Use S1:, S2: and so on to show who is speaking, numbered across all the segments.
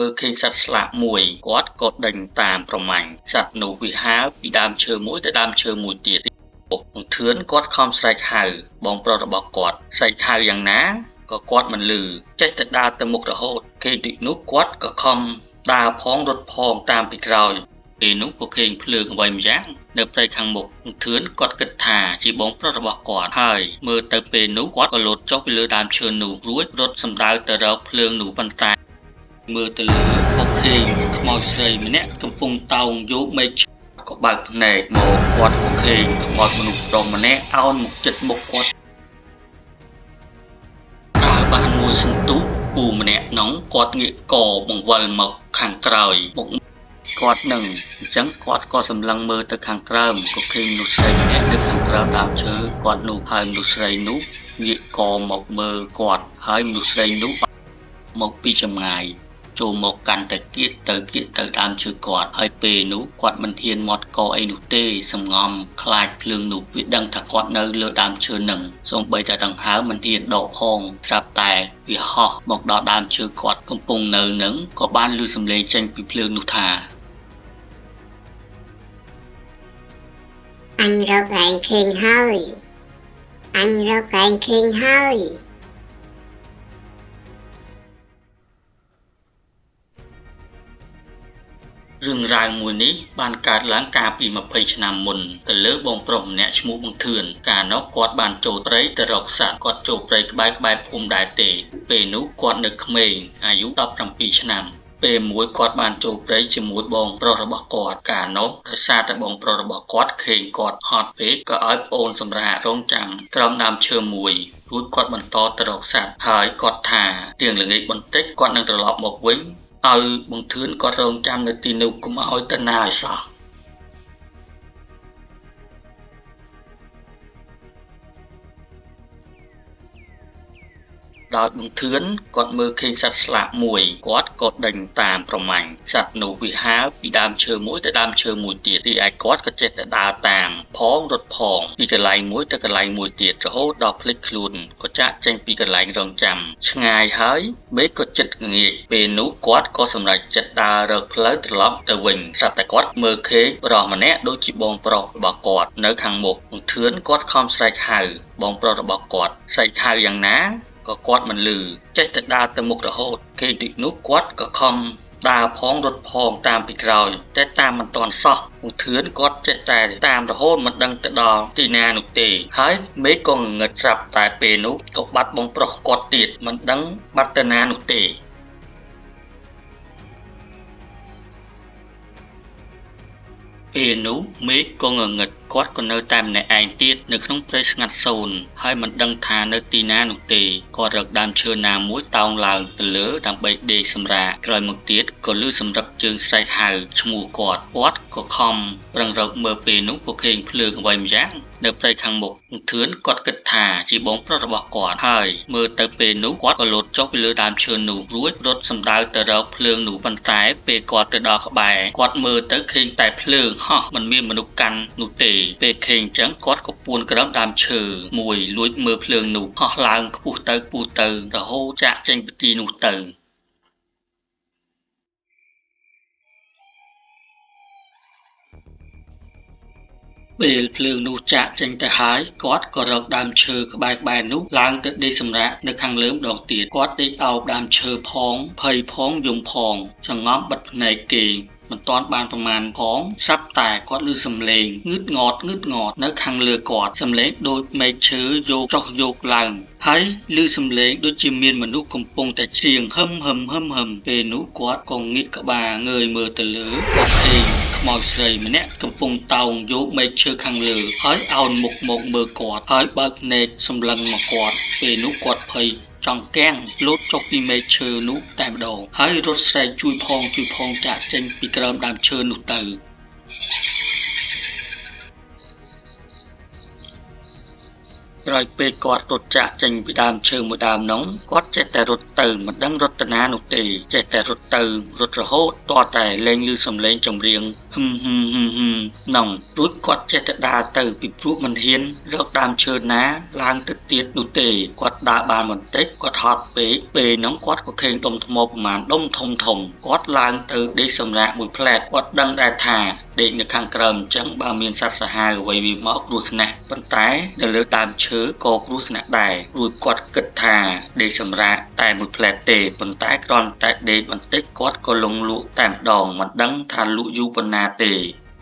S1: មើលឃើញសត្វស្លាបមួយគាត់ក៏ដេញតាមប្រមាញ់សត្វនោះវាហើរពីដើមឈើមួយទៅដើមឈើមួយទៀតបង្ធឿនគាត់ខំស្រែកហៅបងប្រុសរបស់គាត់ស្រែកហៅយ៉ាងណាក៏គាត់មិនឮចេះតែដើរទៅមុខរហូតគេដូចនោះគាត់ក៏ខំដើរផងរត់ផងតាមពីក្រោយពេលនោះក៏ឃើញភ្លើងអ្វីម្យ៉ាងនៅព្រៃខាងមុខបង្ធឿនគាត់គិតថាជាបងប្រុសរបស់គាត់ហើយមើលទៅពេលនោះគាត់ក៏លោតចុះពីលើដើមឈើនោះរួចរត់សម្ដៅទៅរកភ្លើងនោះប៉ុន្តែមើលទៅលើក៏ឃើញខ្មោចស្រីម្នាក់កំពុងតោងយកមែកក៏បើកភ្នែកមកគាត់ក៏ឃើញខ្មោចមនុស្សប្រុសម្នាក់អោនមកចិត្តមុខគាត់ដើរបានមួយសន្ទុះពូម្នាក់នោះគាត់ងាកកបង្វិលមកខាងក្រោយមកគាត់នឹងអញ្ចឹងគាត់ក៏សម្លឹងមើលទៅខាងក្រោមក៏ឃើញមនុស្សស្រីម្នាក់នៅខាងក្រៅដើមឈើគាត់នោះហើយមនុស្សស្រីនោះងាកកមកមើលគាត់ហើយមនុស្សស្រីនោះមកពីចម្ងាយចូលមកកាន់តែគៀកទៅគៀកទៅដើមឈើគាត់ហើយពេលនោះគាត់មិនហ៊ានមាត់កអីនោះទេសំងំខ្លាចភ្លើងនោះវាដឹងថាគាត់នៅលើដើមឈើនឹងសូម្បីតែដង្ហើមមិនហ៊ានដកផងស្រាប់តែវាហោះមកដល់ដើមឈើគាត់កំពុងនៅនឹងក៏បានឮសំឡេងចេញពីភ្លើងនោះថា
S2: អញរកឯងឃើញហើយអញរកឯងឃើញហើយ
S1: រឿងរ៉ាវមួយនេះបានកើតឡើងកាលពី20ឆ្នាំមុនទៅលើបងប្រុសម្នាក់ឈ្មោះបង្ធឿនកាលនោះគាត់បានចូលព្រៃទៅរកសត្វគាត់ចូលព្រៃក្បែរៗភូមិដែរទេពេលនោះគាត់នៅក្មេងអាយុ17ឆ្នាំពេលមួយគាត់បានចូលព្រៃជាមួយបងប្រុសរបស់គាត់កាលនោះដោយសារតែបងប្រុសរបស់គាត់ឃើញគាត់ហត់ពេកក៏ឲ្យប្អូនសម្រាករងចាំក្រោមដើមឈើមួយរួចគាត់បន្តទៅរកសត្វហើយគាត់ថារៀងល្ងាចបន្តិចគាត់នឹងត្រឡប់មកវិញឲ្យបង្ធឿនគាត់រងចាំនៅទីនោះកុំឲ្យទៅណាឲ្យសោះដោយបង្ធឿនគាត់មើលឃើញសត្វស្លាបមួយគាត់ក៏ដេញតាមប្រមាញ់សត្វនោះវាហើរពីដើមឈើមួយទៅដើមឈើមួយទៀតរីឯគាត់ក៏ចេះតែដើរតាមផងរត់ផងពីកន្លែងមួយទៅកន្លែងមួយទៀតរហូតដល់ភ្លេចខ្លួនក៏ចាកចេញពីកន្លែងរងចាំឆ្ងាយហើយមេឃក៏ចិត្តងាកពេលនោះគាត់ក៏សម្រេចចិត្តដើររកផ្លូវត្រឡប់ទៅវិញស្រាប់តែគាត់មើលឃើញប្រុសម្នាក់ដូចជាបងប្រុសរបស់គាត់នៅខាងមុខបង្ធឿនគាត់ខំស្រែកហៅបងប្រុសរបស់គាត់ស្រែកហៅយ៉ាងណាក៏គាត់មិនឮចេះតែដើរទៅមុខរហូតគេដូចនោះគាត់ក៏ខំដើរផងរត់ផងតាមពីក្រោយតែតាមមិនទាន់សោះបង្ធឿនគាត់ចេះតែតាមរហូតមិនដឹងទៅដល់ទីណានោះទេហើយមេឃក៏ងងឹតស្រាប់តែពេលនោះក៏បាត់បងប្រុសគាត់ទៀតមិនដឹងបាត់ទៅណានោះទេពេលនោះមេឃក៏ងងឹតគាត់ក៏នៅតែម្នាក់ឯងទៀតនៅក្នុងព្រៃស្ងាត់សូន្យហើយមិនដឹងថានៅទីណានោះទេគាត់រកដើមឈើណាមួយតោងឡើងទៅលើដើម្បីដេកសម្រាកក្រោយមកទៀតក៏ឮសម្រាប់ជើងស្រែកហៅឈ្មោះគាត់គាត់ក៏ខំប្រឹងរកមើលពេលនោះក៏ឃើញភ្លើងអ្វីម្យ៉ាងនៅព្រៃខាងមុខបង្ធឿនគាត់គិតថាជាបងប្រុសរបស់គាត់ហើយមើលទៅពេលនោះគាត់ក៏លោតចុះពីលើដើមឈើនោះរួចរត់សម្ដៅទៅរកភ្លើងនោះប៉ុន្តែពេលគាត់ទៅដល់ក្បែរគាត់មើលទៅឃើញតែភ្លើងហោះមិនមានមនុស្សកាន់នោះទេពេលឃើញអញ្ចឹងគាត់ក៏ពួនក្រោមដើមឈើមួយលួចមើលភ្លើងនោះហោះឡើងខ្ពស់ទៅខ្ពស់ទៅរហូតចាកចេញពីទីនោះទៅពេលភ្លើងនោះចាកចេញទៅហើយគាត់ក៏រកដើមឈើក្បែរៗនោះឡើងទៅដេកសម្រាកនៅខាងលើម្ដងទៀតគាត់ដេកអោបដើមឈើផងភ័យផងយំផងចង្ងំបិទភ្នែកគេមិនទាន់បានប្រមាណផងស្រាប់តែគាត់ឮសំឡេងងឹតងត់ងឹតងត់នៅខាងលើគាត់សំឡេងដូចមែកឈើយោកចុះយោកឡើងហើយឮសំឡេងដូចជាមានមនុស្សកំពុងតែច្រៀងហឹមហឹមហឹមហឹមពេលនោះគាត់ក៏ងាកក្បាលងើយមើលទៅលើគាត់ឃើញខ្មោចស្រីម្នាក់កំពុងតោងយកមែកឈើខាងលើហើយអោនមុខមកមើលគាត់ហើយបើកភ្នែកសម្លឹងមកគាត់ពេលនោះគាត់ភ័យចង់កាំងលោតចុះពីមែកឈើនោះតែម្ដងហើយរត់ស្រែកជួយផងជួយផងចាកចេញពីក្រោមដើមឈើនោះទៅ ក្រោយពេលគាត់រត់ចាកចេញពីដើមឈើមួយដើមនោះគាត់ចេះតែរត់ទៅមិនដឹងរត់ទៅណានោះទេចេះតែរត់ទៅរត់រហូតទាល់តែលែងឮសំឡេងចម្រៀងហឹមហឹមហឹមហឹមនោះរួចគាត់ចេះតែដើរទៅពីព្រោះមិនហ៊ានរកដើមឈើណាឡើងទៅទៀតនោះទេគាត់ដើរបានបន្តិចគាត់ហត់ពេកពេលនោះគាត់ក៏ឃើញដុំថ្មប្រមាណដុំធំធំគាត់ឡើងទៅដេកសម្រាកមួយផ្លែតគាត់ដឹងដែរថាដេកនៅខាងក្រោមអញ្ចឹងបើមានសត្វសាហាវអ្វីវាមកគ្រោះថ្នាក់ប៉ុន្តែនៅលើដើមឈើក៏គ្រោះថ្នាក់ដែររួចគាត់គិតថាដេកសម្រាកតែមួយផ្លែតទេប៉ុន្តែគ្រាន់តែដេកបន្តិចគាត់ក៏លង់លក់តែម្ដងមិនដឹងថាលក់យូរប៉ុណ្ណាទេ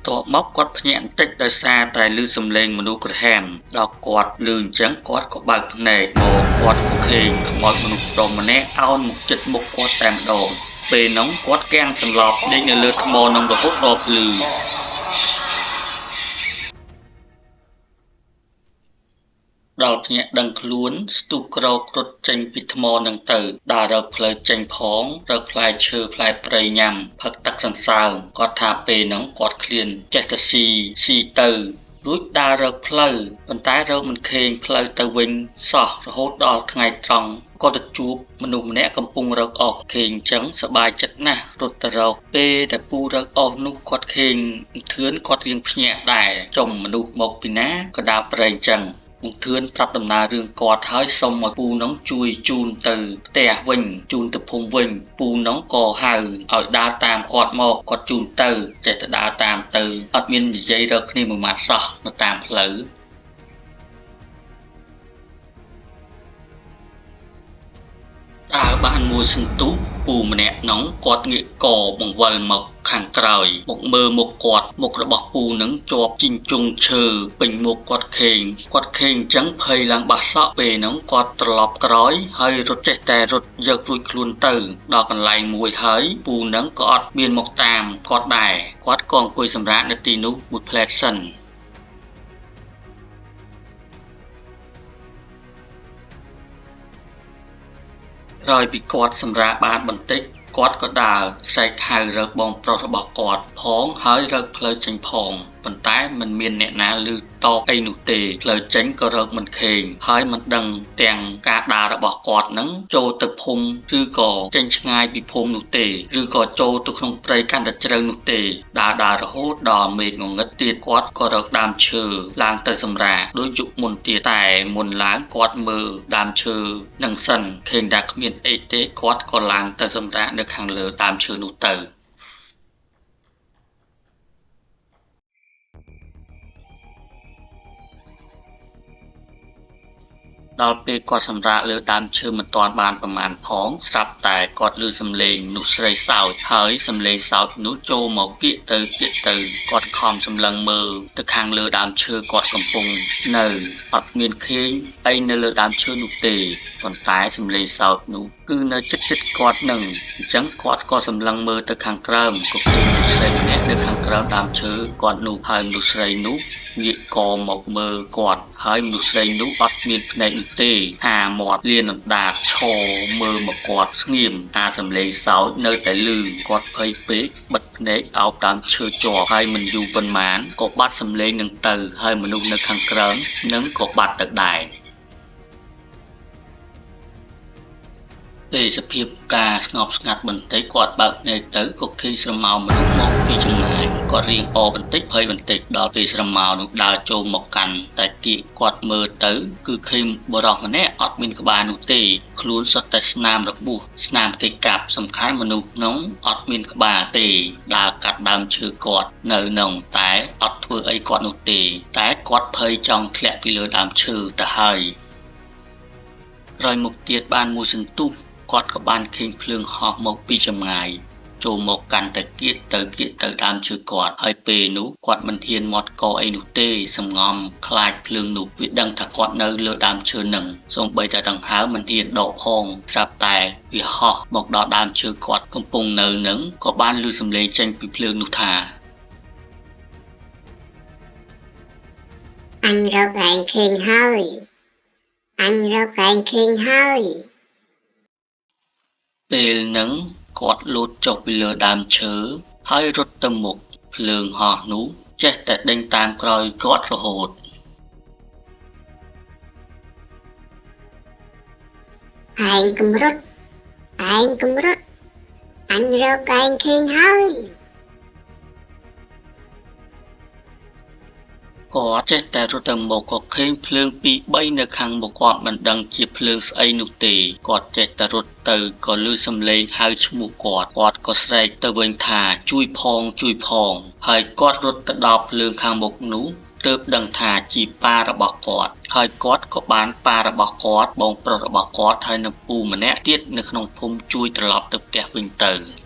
S1: តបមកគាត់ភ្ញាក់បន្តិចដោយសារតែឮសំឡេងមនុស្សក្រហាមដល់គាត់ឮអញ្ចឹងគាត់ក៏បើកភ្នែកមកគាត់ក៏ឃើញខ្មោចមនុស្សប្រុសម្នាក់អោនមកចិត្តមុខគាត់តែម្ដងពេលនោះគាត់គាំងសន្លប់ដេកនៅលើថ្មនឹងរហូតដល់ភ្លឺដល់ភ្ញាក់ដឹងខ្លួនស្ទុះក្រោករត់ចេញពីថ្មនឹងទៅដើររកផ្លូវចេញផងរកផ្លែឈើផ្លែព្រៃញ៉ាំផឹកទឹកសន្សើមគាត់ថាពេលនោះគាត់ឃ្លានចេះតែស៊ីស៊ីទៅរួចដើររកផ្លូវប៉ុន្តែរកមិនឃើញផ្លូវទៅវិញសោះរហូតដល់ថ្ងៃត្រង់ក៏ទៅជួបមនុស្សម្នាក់កំពុងរកអស់ឃើញអញ្ចឹងសប្បាយចិត្តណាស់រត់ទៅរកពេលដែលពូរកអស់នោះគាត់ឃើញធឿនគាត់រៀងភ្ញាក់ដែរចុំមនុស្សមកពីណាក៏ដើរព្រៃអញ្ចឹងនឹងធឿនប្រាប់ដំណើររឿងគាត់ហើយសុំឲ្យពូនោះជួយជូនទៅផ្ទះវិញជូនទៅភូមិវិញពូនោះក៏ហៅឲ្យដើរតាមគាត់មកគាត់ជូនទៅចេះតែដើរតាមទៅអត់មាននិយាយរកគ្នាមួយម៉ាត់សោះនៅតាមផ្លូវដើរបានមួយសន្ទុះពូម្នាក់នោះគាត់ងាកកបង្វិលមកខាងក្រោយមកមើលមុខគាត់មុខរបស់ពូនឹងជាប់ជីងជង់ឈើពេញមុខគាត់ខេងគាត់ខេងអញ្ចឹងភ័យឡើងបាសក់ពេលនោះគាត់ត្រឡប់ក្រោយហើយរត់ចេះតែរត់យករួចខ្លួនទៅដល់កន្លែងមួយហើយពូនឹងក៏អត់មានមកតាមគាត់ដែរគាត់ក៏អង្គុយសម្រាកនៅទីនោះមួយផ្លែតសិនក្រោយពីគាត់សម្រាកបានបន្តិចគាត់ក៏ដើរស្រែកហៅរកបងប្រុសរបស់គាត់ផងហើយរកផ្លូវចេញផងប៉ុន្តែមិនមានអ្នកណាឮតបអីនោះទេផ្លូវចេញក៏រកមិនឃើញហើយមិនដឹងទាំងការដើររបស់គាត់នឹងចូលទៅភូមិឬក៏ចេញឆ្ងាយពីភូមិនោះទេឬក៏ចូលទៅក្នុងព្រៃកាន់តែជ្រៅនោះទេដើររហូតដល់មេឃងងឹតទៀតគាត់ក៏រកដើមឈើឡើងទៅសម្រាកដូចយុគមុនទៀតតែមុនឡើងគាត់មើលដើមឈើនឹងសិនឃើញថាគ្មានអីទេគាត់ក៏ឡើងទៅសម្រាកនៅខាងលើដើមឈើនោះទៅដល់ពេលគាត់សម្រាកលើដើមឈើមិនទាន់បានប្រមាណផងស្រាប់តែគាត់ឮសំឡេងនោះស្រីសោចហើយសំឡេងសោចនោះចូលមកគៀកទៅគៀកទៅគាត់ខំសម្លឹងមើលទៅខាងលើដើមឈើគាត់កំពុងនៅអត់មានឃើញអីនៅលើដើមឈើនោះទេប៉ុន្តែសំឡេងសោចនោះគឺនៅជិតៗគាត់នឹងអញ្ចឹងគាត់ក៏សម្លឹងមើលទៅខាងក្រោមក៏ឃើញមនុស្សស្រីម្នាក់នៅខាងក្រោមដើមឈើគាត់នោះហើយមនុស្សស្រីនោះងាកកមកមើលគាត់ហើយមនុស្សស្រីនោះអត់មានភ្នែកនោះទេអាមាត់លានអណ្ដាតឈរមើលមកគាត់ស្ងៀមអាសំឡេងសោចនៅតែឮគាត់ភ័យពេកបិទភ្នែកអោបដើមឈើជាប់ហើយមិនយូរប៉ុន្មានក៏បាត់សំឡេងនឹងទៅហើយមនុស្សនៅខាងក្រោមនឹងក៏បាត់ទៅដែរទេសភាពការស្ងប់ស្ងាត់បន្តិចគាត់បើកភ្នែកទៅក៏ឃើញស្រមោលមនុស្សមកពីចម្ងាយគាត់រៀងអបន្តិចភ័យបន្តិចដល់ពេលស្រមោលនោះដើរចូលមកកាន់តែគៀកគាត់មើលទៅគឺឃើញបុរសម្នាក់អត់មានក្បាលនោះទេខ្លួនសុទ្ធតែស្នាមរបួសស្នាមគេកាប់សំខាន់មនុស្សនោះអត់មានក្បាលទេដើរកាត់ដើមឈើគាត់នៅនោះតែអត់ធ្វើអីគាត់នោះទេតែគាត់ភ័យចង់ធ្លាក់ពីលើដើមឈើទៅហើយក្រោយមកទៀតបានមួយសន្ទុះគាត់ក៏បានឃើញភ្លើងហោះមកពីចម្ងាយចូលមកកាន់តែគៀកទៅគៀកទៅដើមឈើគាត់ហើយពេលនោះគាត់មិនហ៊ានមាត់កអីនោះទេសំងំខ្លាចភ្លើងនោះវាដឹងថាគាត់នៅលើដើមឈើនឹងសូម្បីតែដង្ហើមមិនហ៊ានដកផងស្រាប់តែវាហោះមកដល់ដើមឈើគាត់កំពុងនៅនឹងក៏បានឮសំឡេងចេញពីភ្លើងនោះថា
S2: អញរកឯងឃើញហើយអញរកឯងឃើញហើយ
S1: ពេលនឹងគាត់លោតចុះពីលើដើមឈើហើយរត់ទៅមុខភ្លើងហោះនោះចេះតែដេញតាមក្រោយគាត់រហូត
S2: ឯងកុំរត់ឯងកុំរត់អញរកឯងឃើញហើយ
S1: គាត់ចេះតែរត់ទៅមុខក៏ឃើញភ្លើងពីរបីនៅខាងមុខគាត់មិនដឹងជាភ្លើងស្អីនោះទេគាត់ចេះតែរត់ទៅក៏ឮសំឡេងហៅឈ្មោះគាត់គាត់ក៏ស្រែកទៅវិញថាជួយផងជួយផងហើយគាត់រត់ទៅដល់ភ្លើងខាងមុខនោះទើបដឹងថាជាប៉ារបស់គាត់ហើយគាត់ក៏បានប៉ារបស់គាត់បងប្រុសរបស់គាត់ហើយនិងពូម្នាក់ទៀតនៅក្នុងភូមិជួយត្រឡប់ទៅផ្ទះវិញទៅ។